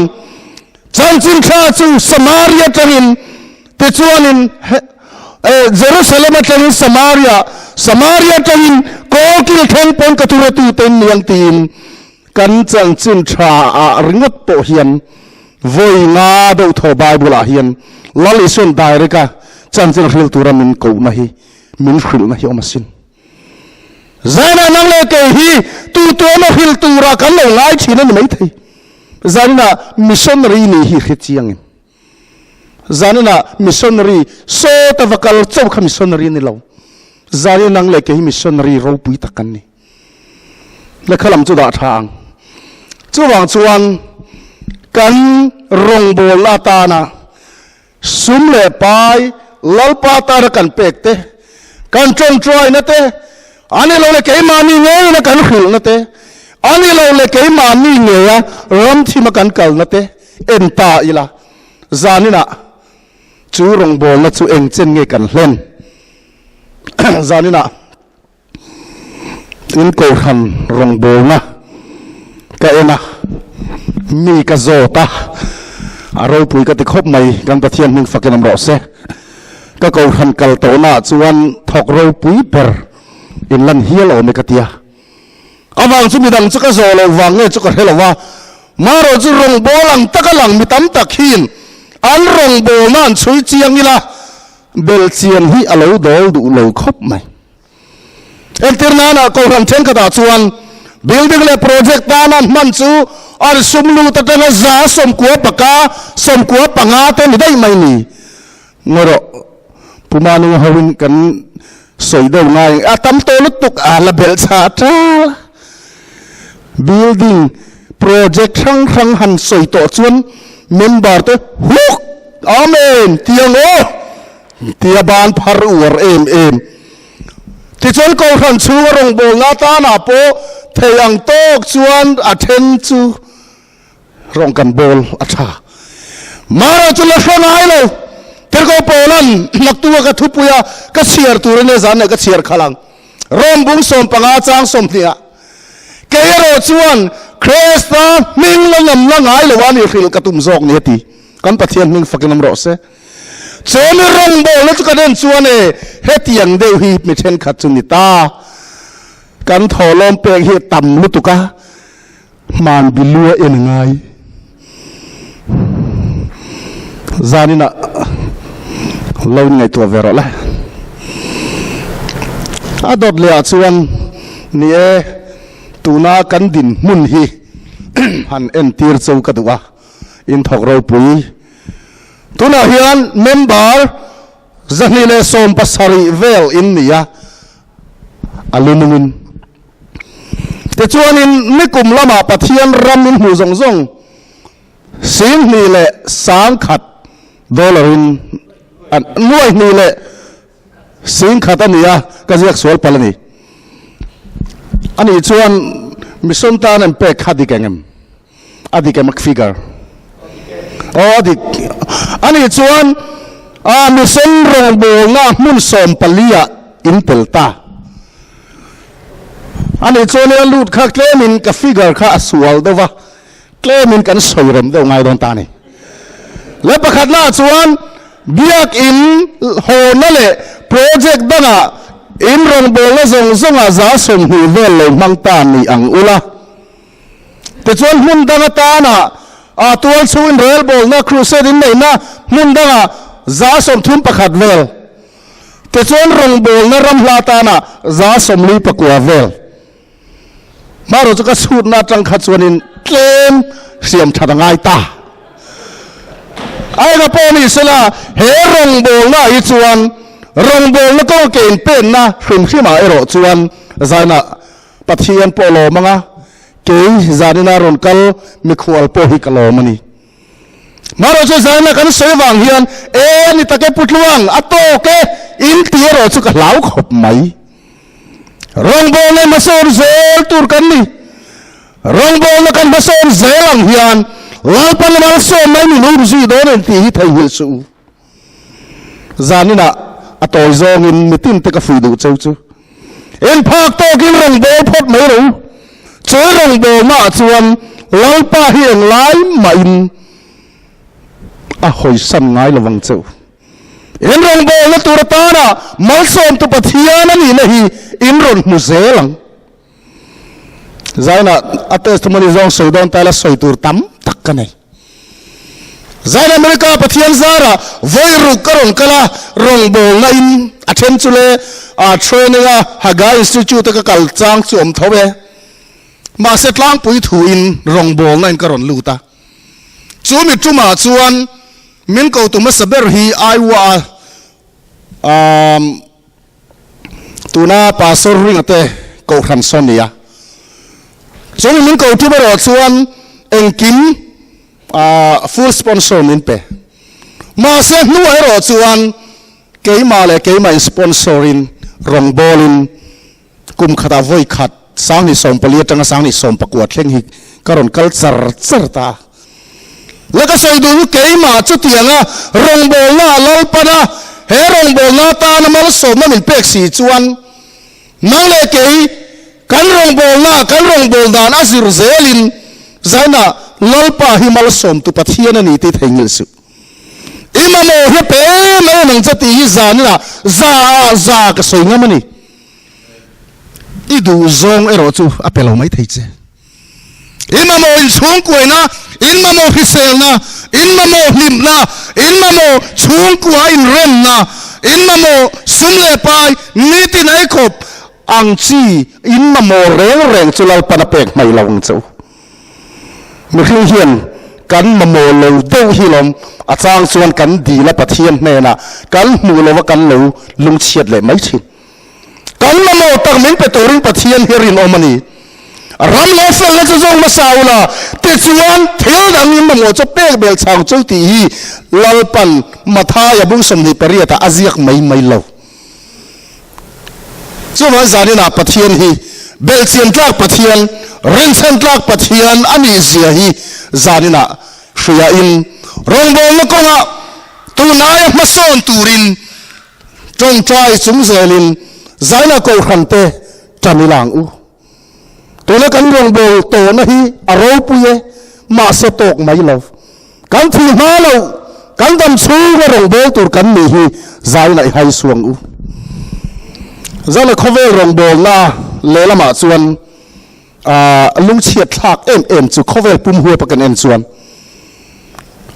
chanchin tha chu Samaria atangin tichuanin Jerusalem atangin Samaria, Samaria atangin kawlkil thleng pawn ka thuretu te in niang tiin kan chanchin tha ah ringawt pawh hian vawi nga deuh thaw Bible ah hian Lal Isuan direct a chanchin hril tura min kohna hi Min hrilhna hi awm asin. Zainah nang leh kei hi tu tu emaw hrilh tura kan lo ngai thin a ni maithei. Zaninah missionary nih hi hre chiang em? Zaninah missionary sawta va kal chauh kha missionary a ni lo. Zaninah nang leh kei hi missionary ropui tak kan ni. Lehkha lam chu dah tha ang. Chuvang chuan kan rawngbawlna atana Sum leh pai Lalpa tana kan pek te, kan tawngtaina te, a ni lo leh keimahni ngeina kan hrilhna te, a ni lo leh keimahni ngeia ramthima kan kalna te en ta ila, zaninah chu rawngbawlna chu engchen nge kan hlen? Zaninah. Tin Kohhran rawngbawlna ka en a, mi ka zawt a, a ropui ka ti khawp mai, kan Pathian hming fakin awm rawh se. Ka Kohhran kal tawhnaah chuan thawk ropui ber in lan hial awm e ka ti a. Avang chu midang chu ka zawh loh vang nge chu ka hre lo va, marawh chu rawngbâwl ang taka lang mi tam tak hian an rawngbâwlna an chhui chiang ila, belhchian hi a lo dawl duh lo khawp mai. Entir nana Kohhran thenkhatah chuan building leh project tana an hman chu an sum lut atanga 95% 95 te ni daih mai ni. Ngaw rawh, Pu Manunga hoin kan sawi deuh ngai a tam tawh lutuk a la belh chah tal. Building project hrang hrang han sawi tawh chuan member te huk Amen ti ang aw tia ban phar uar em em. Tichuan Kohhran chhunga rawngbawlna atanah pawh thei ang tawk chuan a then chu rawng kan bawl a tha. Mara chu la hre ngai lo. Tirhkoh Paula'n naktua ka thupuia ka chhiar tur ania zan leh ka chhiar khalh ang. Rom bung 15 chang 20 ah kei erawh chuan Krista hming la ngam la ngai lo a ni hrilh ka tum zawk ni a ti. Kan Pathian hming fakin awm rawh se. Chu mi rawngbawlna chu kan en chuan e hetiang deuh hi mi thenkhat chu ni ta. Kan thawhlawm pek hi tam lutuk a. Hman bilua en a ngai. Zaninah lo in ngaihtuah ve rawh le. A dawt leh ah chuan ni e, tuna kan dinhmun hi han entir cho ka duh a, in thawk ropui. Tunah hian member 270 vel in ni a, a lunungin. Tichuanin nikum lamah Pathian ram in hmuh zawng zawng 2000 leh 10,000 dollar in nuai hnih leh 10,000 a ni a, ka ziak sual palh a ni. Anih chuan mission tan an pek kha dik eng em? A dik em a figure? Aw a dik. Anih chuan a mission rawngbawlna hmun 14 ah in tel ta. Anih chuan a lut kha tlemin ka figure kha a sual deuh va, tlemin kan sawi rem deuh ngai dawn ta a ni. Le pakhatnaah chuan biakin hawna leh project dangah in rawngbawlna zawng zawngah 20% vel lo hmang ta ni ang ula. Tichuan hmun dang atana a tual chhungin relbawlna crusade in neihna hmun dangah 31% vel. Tichuan rawngbawlna ram hla atana 49% vel. Hmarawh chu ka chhutna atang kha chuanin tlem hriam that a ngai ta. Aina pawh ni sela he rawngbawlna ah hi chuan rawngbawlna kawnga ke inpenna hrim hrimah erawh chuan zaina Pathian pawh lawm anga kei zanina rawn kal mikhual pawh hi ka lawm a ni. Hmarawh chu zaina kan sawi vang hian e a ni tak e Pu Tluang a tawk e in ti erawh chu ka hlau khawp mai. Rawngbawlna hmasawn zel tur kan ni. Rawngbawlna kan hmasawn zel ang hian Lalpan malsawm mai min um zui dawn em tih hi theihnghilh suh u. Zaninah a tawi zawngin mitin te ka fui duh cheu chu. In phak tawkin rawngbâwl phawt mai ro. Chu rawngbâwlnaah chuan Lalpa hi englai mahin a hawisan ngai lovang cheu. In rawngbâwlna tur atana malsawmtu Pathian a nihna hi in rawn hmu zel ang. Zainah a testimony zawng sawi dawn ta ila sawi tur tam tak ka nei. Zain America Pathian zara vawi ruk ka rawn kal a, rawngbawlna in a then chu le a training a Haggai Institute a ka kal chang chu awm tho e. Mahse tlangpui thu in rawngbawlna in ka rawn lut a. Chu mi tumah chuan min ko tu hmasa ber hi Iowa a um, Tuna Pastor Ringa te kohhran sawn nia. Chung min ko tum erawh chuan engkim full sponsor min pe. Mahse hnuah erawh chuan keimah leh keimah in sponsor in rawngbawlin kum khatah vawi khat 2014 atanga 2019 thleng hi ka rawn kal char char ta a. La ka sawi duh chu keimah chutianga rawngbawlna a Lalpan a, he rawngbawlna atana malsawmna min pek si chuan nang leh kei kan rawngbawlna kan rawngbâwl dan a zir zelin zainah Lalpa hi malsawmtu Pathian a ni tih theihnghilh suh. I mamawh hi pe em em ang che tih hi zaninah za ah za ka sawi ngam a ni. I duh zawng erawh chu a pe lo maithei che. In mamawh inchhungkuaina, in mamawh hriselna, in mamawh hlimna, in mamawh chhungkua inremna, in mamawh sum leh pai nitin ei khawp ang chi in mamawh reng reng chu Lalpan a pek hmaih lo ang che u. Mihring hian kan mamawh lo deuh hi lawm a chang chuan kan dil a Pathian hnenah kan hmuh lova kan lo lungchhiat leh mai thin. Kan mamawh tak min pe turin Pathian hi rinawm a ni. Ram leh felna chu zawng hmasa ula, tichuan thil dang in mamawh chu pek bel chang chu tih hi Lalpan Mathaia bung 28 ah a ziak mai mai lo. Chuvang zaninah Pathian hi belhchian tlak Pathian, rinchhan tlak Pathian a nih zia hi zaninah hriain rawngbawlna kawngah tunaia hmasawn turin tawngtai chung zelin zaina kohhran te tan ila ang u. Tuna kan rawngbâwl tawhna hi a ropui e, mahse tawk mai lo. Kan thih hma loh, kan dam chhunga rawngbâwl tur kan nih hi zai laih hai suang u. Zana khawvel rawngbâwlna lehlamah chuan lungchhiat thlak em em chu khawvel pum huapa kan en chuan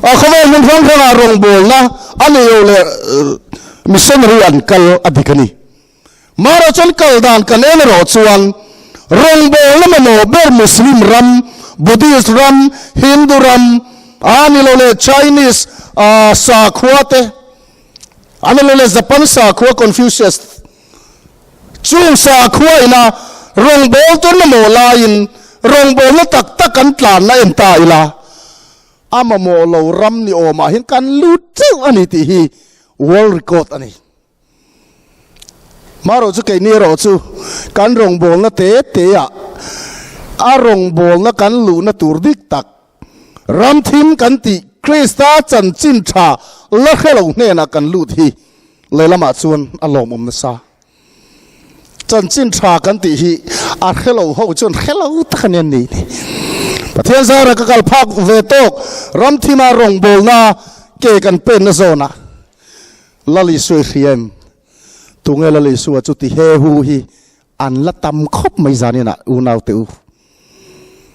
a khawvel hmun hrang hrangah rawngbâwlna a nei lo leh missionary an kal a dik a ni. Mara chuan kal dan kan en erawh chuan rawngbawlna mamawh ber Muslim ram, Buddhist ram, Hindu ram, a ni lo leh Chinese sakhua te, a ni lo leh Japan sakhua Confucius chung sakhua ina rawngbawltu an mamawh laiin rawngbawlna tak tak kan tlanna en ta ila a mamawh lo ram ni awmah hian kan lut teuh a ni tih hi world record a ni. Marawh chu keini erawh chu kan rawngbawlna te te ah a rawngbawlna kan luhna tur dik tak ram thim kan tih Krista chanchin tha la hre lo hnenah kan lut hi lehlamah chuan a lawmawm nasa. Chanchin tha kan tih hi a hre lo ho chuan hre lo tak a ni an ni. Pathian zara ka kal phak ve tawk ram thima rawngbawlna ke kan penna zawnah Lal Isua i hria em? Tunge Lal Isua chu ti he hu hi an la tam khawp mai zaninah unaute u.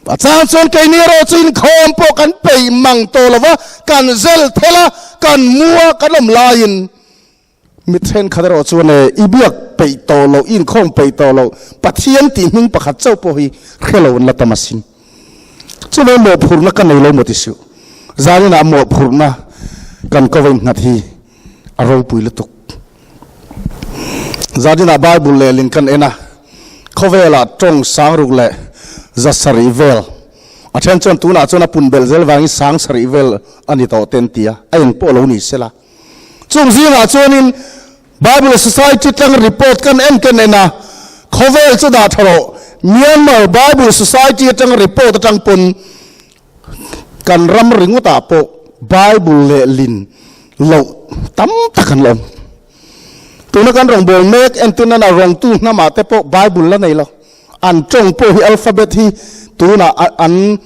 A chang chuan keini erawh chu inkhawm pawh kan peih mang tawh lo va, kan zel thel a, kan mu a, kan awm laiin mi thenkhat erawh chuan e i biak peih tawh loh, i inkhawm peih tawh loh, Pathian tih hming pakhat chauh pawh hi hre lo an la tam asin. Chuvei mawhphurhna ka nei lo maw ti suh. Zaninah mawhphurhna kan ko vein nghat hi a ropui lutuk. Zaninah Bible lehlin kan en a, khawvelah tawng sangruk leh zasarih vel, a then chuan tunah chuan a pun belh zel vangin sangsarih vel a ni tawh te an ti a, a eng pawh lo ni sela. Chung zingah chuanin Bible Society tlang report kan en ken en a, khawvel chu dah tha rawh, Myanmar Bible Society atang report atang pawn kan ram ringawtah pawh Bible lehlin loh tam tak an la awm. Tuna kan rawngbâwl mek entir nana rawngtu hnamah te pawh Bible la nei lo. An tawng pawh hi alphabet hi tunah an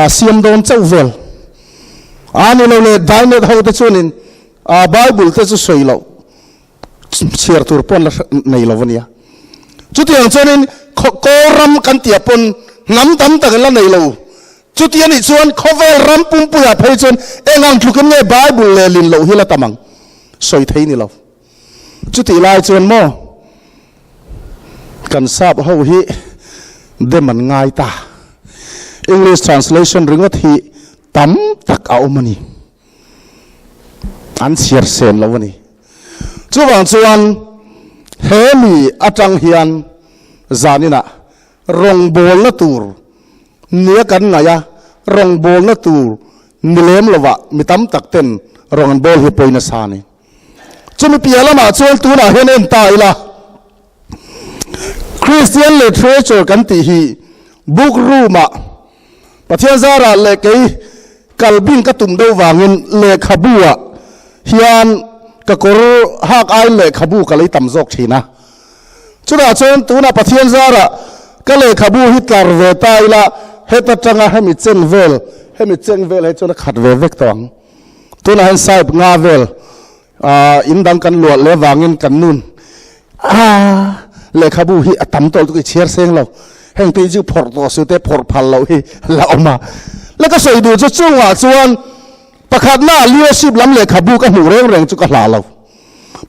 siam dawn chauh vel. A ni lo le Dainet ho te chuanin Bible te chu sawi loh chhiar tur pawn la nei lo a nia. Chutiang chuanin Kawl ram kan tih ah pawn hnam tam tak in la nei lo. Chuti a nih chuan khawvel ram pumpuiah phei chuan eng ang tlukin nge Bible lehlin loh hi la tam ang? Sawi thei ni lo. Chutih lai chuan maw kan sap ho hi dem an ngai ta. English translation ringawt hi tam tak a awm a ni. An chhiar sen lo a ni. Chuvang chuan he mi atang hian zaninah rawngbawlna tur nia kan ngaih a, rawngbawlna tur ni lem lovah mi tam tak ten rawng an bawl hi pawi nasa a ni. Chumi piah lamah chuan tunah hian en ta ila, Christian literature kan tih hi book room-ah Pathian zarah leh kei kal bing ka tum deuh vangin lehkhabu-ah hian ka kawr hak aiin lehkhabu ka lei tam zawk thin a. Chutah chuan tunah Pathian zarah ka lehkhabu hi tlar ve ta ila, heta tanga hemi chen vel, hemi cheng vel hi chuan a khat ve vek tawh ang. Tunah hian sahib nga vel in dang kan luah leh vangin kan nun a lehkhabu hi a tam tawh lutuk i chhiar seng lo. Heng te hi chu phawrh tawh su te phawrh phal loh hi la awm a. La ka sawi duh chu chungah chuan pakhatna leadership lam lehkhabu ka hmuh reng reng chu ka hlah lo.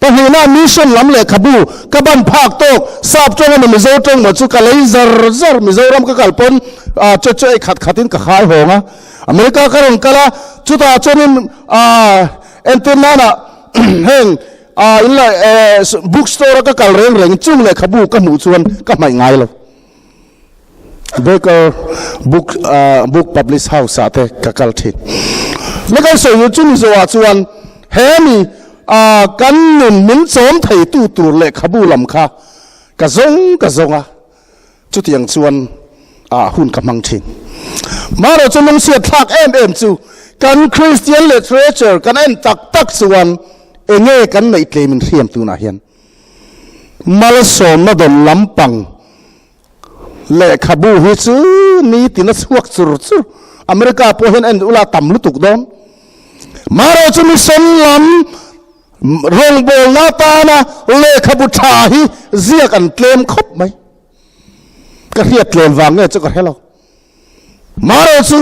Pahnihna mission lam lehkhabu ka ban phak tawk sap tawng emaw Mizo tawng maw chu ka lei zar zar Mizoram ka kal pawn chaw chu ei khat khatin ka khai hawng a America ka rawn kal a chutah chuanin entir nana heng in la book store a ka kal reng reng chung lehkhabu ka hmuh chuan ka hmaih ngai lo Baker book book publish house ah te ka kal thin. Na kan sawi chu chumi zawhah chuan he mi kan nun min chawm thei tu tur lehkhabu lam kha Ka zawng ka zawng a, chutiang chuan ah hun ka hmang thin. Marawh chu lungchhiat thlak em em chu kan Christian literature kan en tak tak chuan enge kan neih tlem in hriam tunah hian malsawmna dawn lampang lehkhabu hi chu nitin a chhuak chur chur. America pawh hian en ula tam lutuk dawn. Marawh chu mission lam Rawngbawlna atana lehkhabu tha hi ziak an tlem khawp mai. Ka hriat tlem vang nge chu ka hre lo. Marawh chu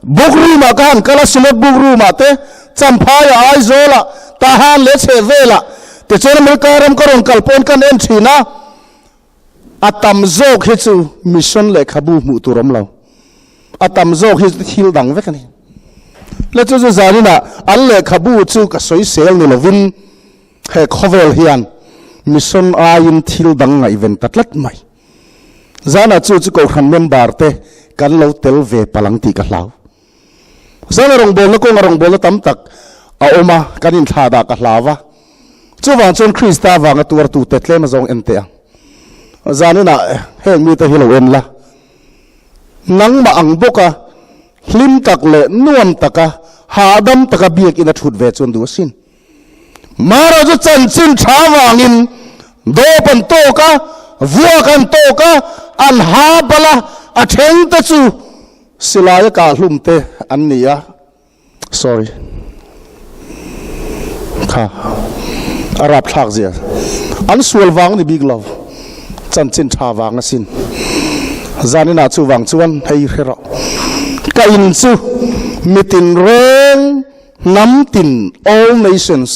book room ah ka han kal a, Synod book room ah te, Champhai ah, Aizawl ah, Tahan leh chhehvel ah tichuan America ram ka rawn kal pawn kan en thin a, a tam zawk hi chu mission lehkhabu hmuh tur awm lo. A tam zawk hi thil dang vek a ni. Le chu chu zaninah an lehkhabu chu ka sawi sel ni lovin he khawvel hian mission aiin thil dang ngaihven ta tlat mai. Zanah chu chu kohhran member te kan lo tel ve palh ang tih ka hlau. Zana rawngbawlna kawnga rawngbawlna tam tak a awm a, kan inthlahdah ka hlau a. Chuvang chuan Krista vanga tuartute tlem azawng en teh ang. Zaninah heng mite hi lo en la. Nangmah ang bawka hlim tak leh nuam taka hahdam taka biakin a thut ve chuan duh asin. Mara chu chanchin tha vangin dawp an tawk a, vuak an tawk a, an ha bal a, a then te chu silai a kah hlum te an ni a. Sorry. Kha a rapthlak zia. An sual vang ni bik lo. Chanchin tha vang asin. Zaninah chu vang chuan hei hre rawh. Ka in chu mitin reng hnam tin all nations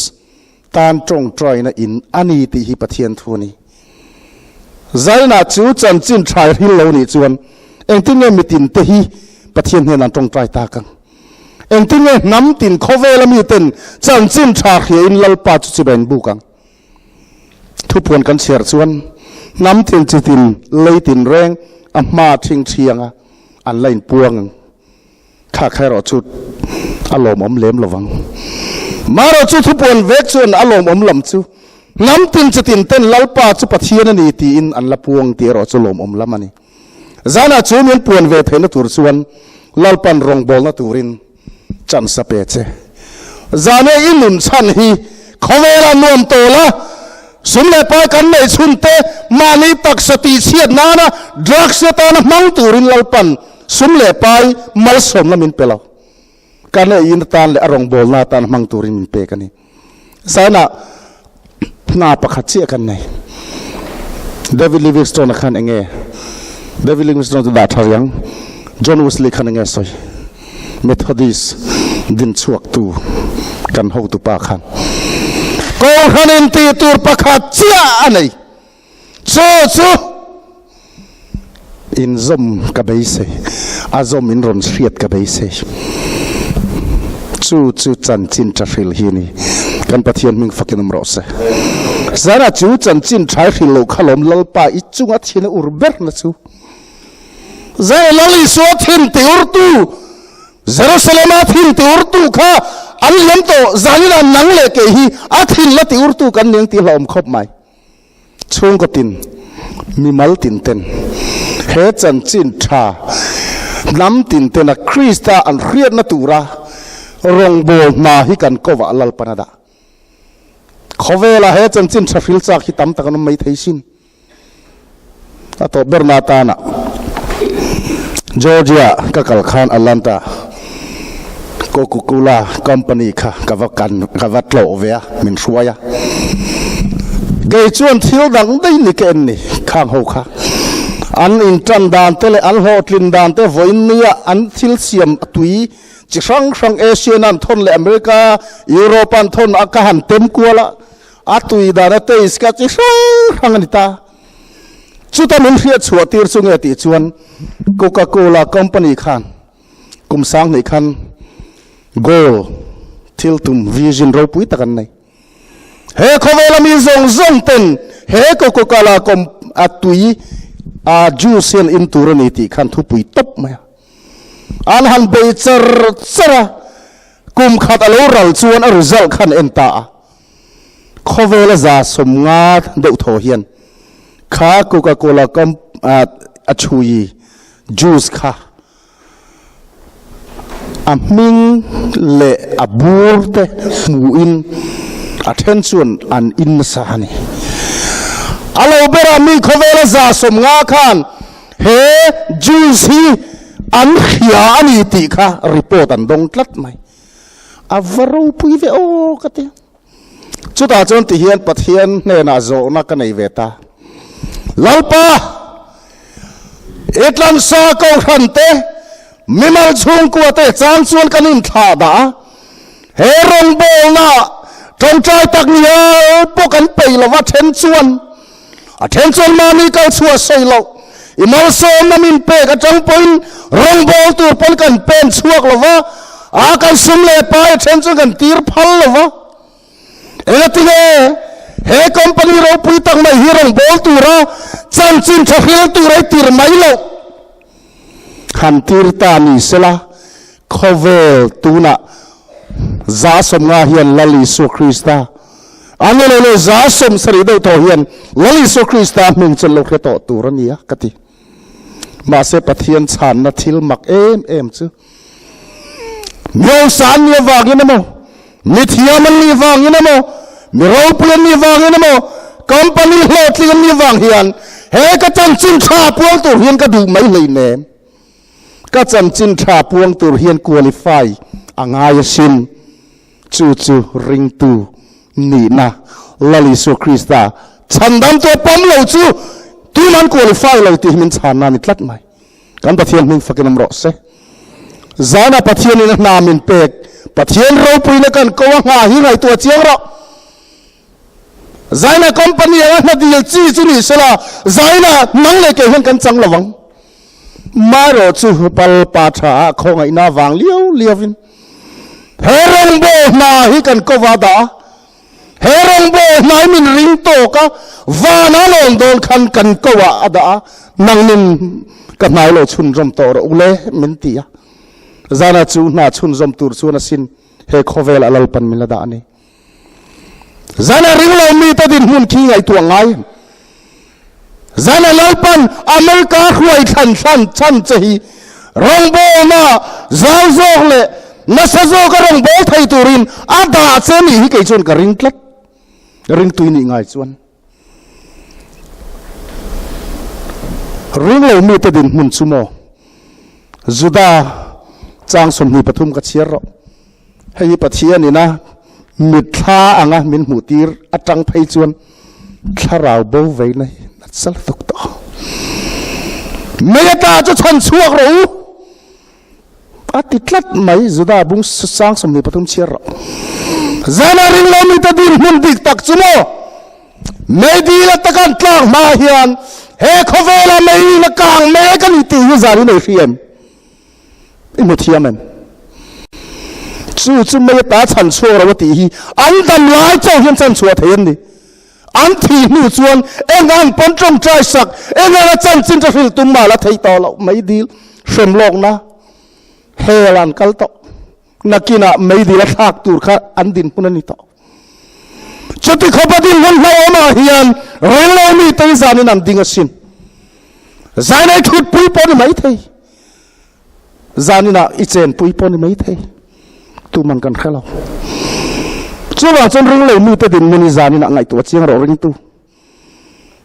tan tawngtaina in a ni tih hi Pathian thu a ni. Zainah chu chanchin tha i hril lo nih chuan engtin nge mitin te hi Pathian hnenah an tawngtai tak ang? Engtin nge hnam tin khawvela miten chanchin tha hriain Lalpa chu chibai an buk ang? Thupuan kan chhiar chuan hnam tin chitin lei tin reng a hma thing thianga an la inpuang ang. Thla kha erawh chu a lawmawm lem lo vang. Marawh chu thupuan vek chuan a lawmawm lam chu hnam tin chitin ten Lalpa chu Pathian a ni tiin an la puang tih erawh chu lawmawm lam a ni. Zanah chu min puan ve theihna tur chuan Lalpan rawngbawlna turin chance a pe che. Zane i nun chhan hi khawvela nuam tawl a, sum leh pai kan neih chhun te mahni taksa tihchhiat nana drugs atana hmang turin Lalpan Sum leh pai malsawmna min pe lo. Kan eiin atan leh a rawngbawlna atan hmang turin min pek a ni. Zainah hna pakhat chiah kan nei. David Livingstone-a khan eng nge? David Livingstone chu dah tha riang. John Wesley khan eng nge sawi? Methodist din chhuaktu kan hotupa khan Kohhranin tih tur pakhat chiah a nei. Chu chu inzawm ka beisei, a zawm in rawn hriat ka beisei. Chu chu chanchin tha hril hi a ni. Kan Pathian hming fakin awm rawh se. Zara chu chanchin tha i hril loh kha lawm Lalpa i chunga thin a ur ber na chu. Zai Lal Isua thin ti urtu, Jerusalema thin ti urtu kha an liam tawh, zanin ah nang leh kei hi a thin la ti urtu kan ni ang tih hlauhawm khawp mai. Chhungkaw tin, mimal tin ten he chanchin tha hnam tin tena Krista an hriatna tura rawngbâwl hna hi kan kovah Lalpan a dah. Khawvela he chanchin tha hril chak hi tam tak an awm mai thei sin. A tawp berna atana Georgia ka kal khan Atlanta Coca-Cola company kha ka va kan ka va tlawh ve a, min hruai a. Kei chuan thil dang daih ni ka en ni khang ho kha. An intan dan te leh an hlawhtlin dan te vawiin nia an thil siam a tui chi hrang hrang Asian an thawn leh America, Europe an thawn a ka han tem kual a, a tui dan a taste kha chi hrang hrang a ni ta. Chuta min hriat chhuah tir chu nge tih chuan Coca-Cola company khan Kum sang hnih khan goal, thil tum, vision ropui tak an nei. He khawvela mi zawng zawng ten he Coca-Cola com a tui a juice hian in tur a ni tih khan thupui tawp mai a. An han bei char char a, kum khat a lo ral chuan a result khan en ta a. Khawvela 150 deuh thaw hian. Kha Coca Cola com a chhui juice kha a hming leh a bur te hmuhin a then chuan an in nasa a ni. A lo berah mi khawvela 150 khan he juice hi an hria a ni tih kha report an dawng tlat mai. A va ropui ve aw ka ti. Chutah chuan ti hian Pathian hnenah zawhna ka nei ve ta. Lalpa, i tlansa kohhran te, mimal chhungkua te chang chuan kan inthlah dah a, he rawngbawlna tawngtai tak ngial pawh kan peih lo va, then chuan a then chuan mahni kal chhuah sawi loh, i malsawmna min pek atang pawhin rawngbâwl tur pawn kan pen chhuak lo va, a kan sum leh pai a then chuan kan tir phal lo va. Engatinge he company ropui tak mai hi rawngbâwl tura chanchin tha hril tur a i tir mai loh? Han tir ta ni sela, khawvel tunah 150 hian Lal Isua Krista, a ni lo leh 70 deuh tawh hian Lal Isua Krista hming chu an lo hre tawh tur a ni a ka ti. Mahse Pathian chhanna thil mak em em chu Miosa an nih avangin emaw, mi thiam an nih vangin emaw, mi ropui an nih vangin emaw, company hlawhtling an nih vang hian he ka chanchin tha puang tur hian ka duh mai hleinem. Ka chanchin tha puang tur hian qualify a ngai asin. Chu chu ringtu nihna Lal Isua Krista chhandamtu a pawm lo chu tuman qualify lo tih hi min chhanna a ni tlat mai. Kan Pathian hming fakin awm rawh se. Zana Pathianin a hna min pek, Pathian ropuina kan ko a hna hi ngaihtuah chiang rawh. Zaina company anga hna dil chi chu ni sela, Zaina nang leh kei hian kan chang lo ang. Marawh chu pal pa tha ah khawngaihna vang liau liauin he rawngbâwl hna hi kan ko va dah a. He rawngbâwl hnai min ring tawk a, van a lawm dawn khan kan ko ah a dah a, nangnin ka hnai lo chhunzawm tawh rawh u le min ti a. Zana chu hna chhunzawm tur chuan asin he khawvel a Lalpan min la dah a ni. Zana ring lo mite dinhmun khi ngaihtuah ngai em? Zana Lalpan America hruai thlan thlan chhan che hi rawngbawlna zau zawk leh nasa zawka rawngbâwl thei turin a dah che nih hi kei chuan ka ring tlat. Ringtui nih ngai chuan ring lo mite dinhmun chu maw Juda chang 23 ka chhiar rawh. Hei hi Pathian ina mitthla anga min hmuh tir atang phei chuan thlarau bo veina hi nasa lutuk tawh. Mei ata chu chhan chhuak rawh u a ti tlat mai Juda bung sang 23 chhiar rawh. Zana ring lo mite din hmun dik tak chu maw mei dil ataka an tlak hma hian he khawvela mei in a kang mek a ni tih hi zan in ei hri em? I hmu thiam em? Chu chu mei ata chhan chhuak lo a tih hi an dam lai chauh hian chan chhuah thei an ni. An thih hnu chuan eng ang pawn tawngtai sak, eng anga chanchin chu hrilh tum mah la thei tawh loh mai dil hrem lawkna hel an kal tawh. Nakinah mei dil a thlak tur kha an dinhmun a ni tawh. Chuti khawpa dinhmun hlauhawmah hian ril lo mite hi zanin an ding asin. Zainei thutpui pawh ni maithei. Zaninah i chenpui pawh ni maithei. Tuman kan hre lo. Chuvang chuan ring lo mite dinhmun hi zaninah ngaihtuah chiang rawh ringtu.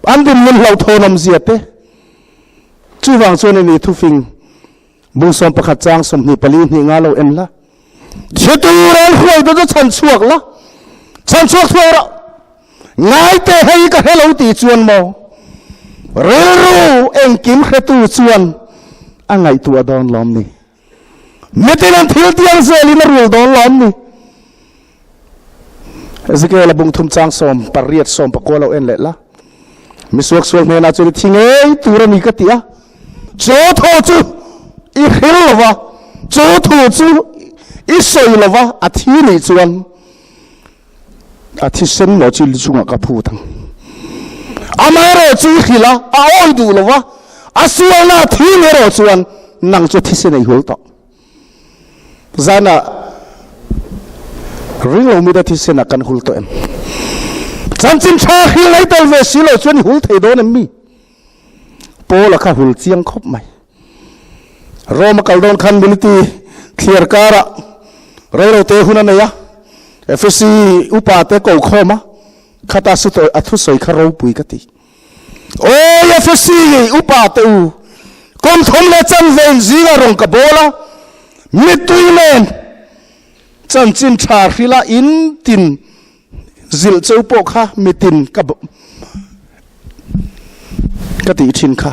An dinhmun hlauhthawnawm zia te. Chuvang chuan i ni thufing Bung 11 chang 24 hnih nga lo en la. Thi tur an hruai te chu chhan chhuak la. Chhan chhuak thuai rawh. Ngai te hei ka hre lo ti chuan maw. Rilru engkim hretu chuan a ngaihtuah dawn lawm ni. Mitin an thil tiang zelin a rul dawn lawm ni. Ezekiel a bung thum chang 18 19 lo en leh la. Mi suaksual hnenah chuan i thi ngei tur a ni ka ti a. Chu thu chu i hril lo va, chu thu chu i sawi lo va, a thi nih chuan a thisen maw chu chungah ka phut ang. Amaherawh chu i hrilh a, a awi duh lo va, a sualna a thi nih erawh chuan nang chu thisen a i hul tawh. Zana ring lo mite thisen a kan hul tawh em? Chanchin tha hril nei tel ve si lo chuan i hul thei dawn em mi? Paula kha hul chiang khawp mai. Rome a kal dawn khan Militi thliar karah reilote hun a nei a, Efesi upa te ko khawm a, khata su tawih a thusawi kha ropui ka ti. Awi Efesi upa te u, kum thum leh chanve in zingah rawn ka bawl a, mittui nen chanchin tha hrila in tin Zilh cheu pawh kha mitin ka ka tih thin kha.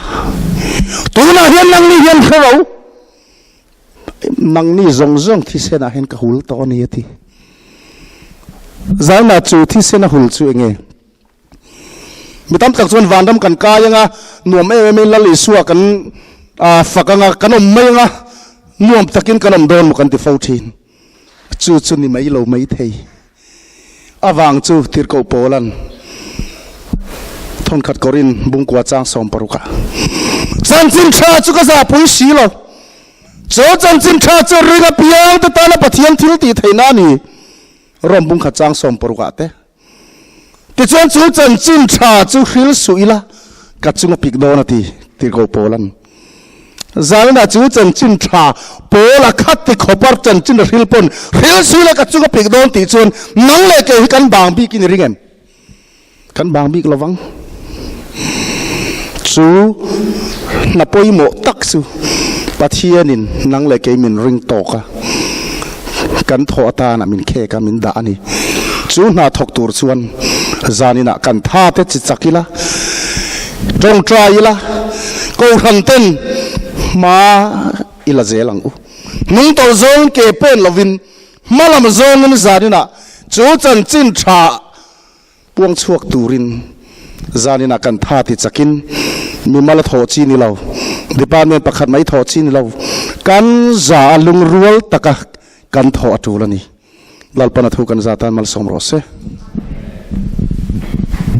Tunah hian nangni hian hre ro, nangni zawng zawng thisenah hian ka hul tawh a ni a ti. Zaina chu thisen a hul chu enge? Mi tam tak chuan vanram kan kai anga nuam em em in Lal Isua kan fak anga kan awm mai anga nuam takin kan awm dawn maw kan ti fo thin. Chu chu ni mai lo mai thei. Avang chu Tirhkoh Paula'n thawnkhat Korin bungkua chang 60 ah, Chanchin tha chu ka zahpui si lo. Chu chanchin tha chu ring apiang te tana Pathian thil tih theihna a ni. Rom bungkhat chang 60 ah te. Tichuan chu chanchin tha chu hril suh ila ka chung a pik dawn a ti, Tirhkoh Paula'n. Zaninah chu chanchin tha Paul a khat ti khawp a chanchin a hril pawn hril suh ila ka chung a pik dawn tih chuan nang leh kei hi kan bang bik in i ring em? Kan bang bik lovang. Chu hna pawimawh tak chu Pathianin nang leh kei min ring tawk a, kan thawh atana min khek a, min dah a ni. Chu hna thawk tur chuan zaninah kan tha te chi chak ila, tawngtai ila, kohhran ten hma i la zel ang u. Hnung tawlh zawngin ke pen lovin hma lam zawngin zaninah chu chanchin tha Puang chhuak turin zaninah kan tha ti chakin mimal a thawh chi ni lo, department pakhat mai thawh chi ni lo, kan za a lungrual taka kan thawh a tul a ni. Lalpan a thu kan za tan malsawm rawh se.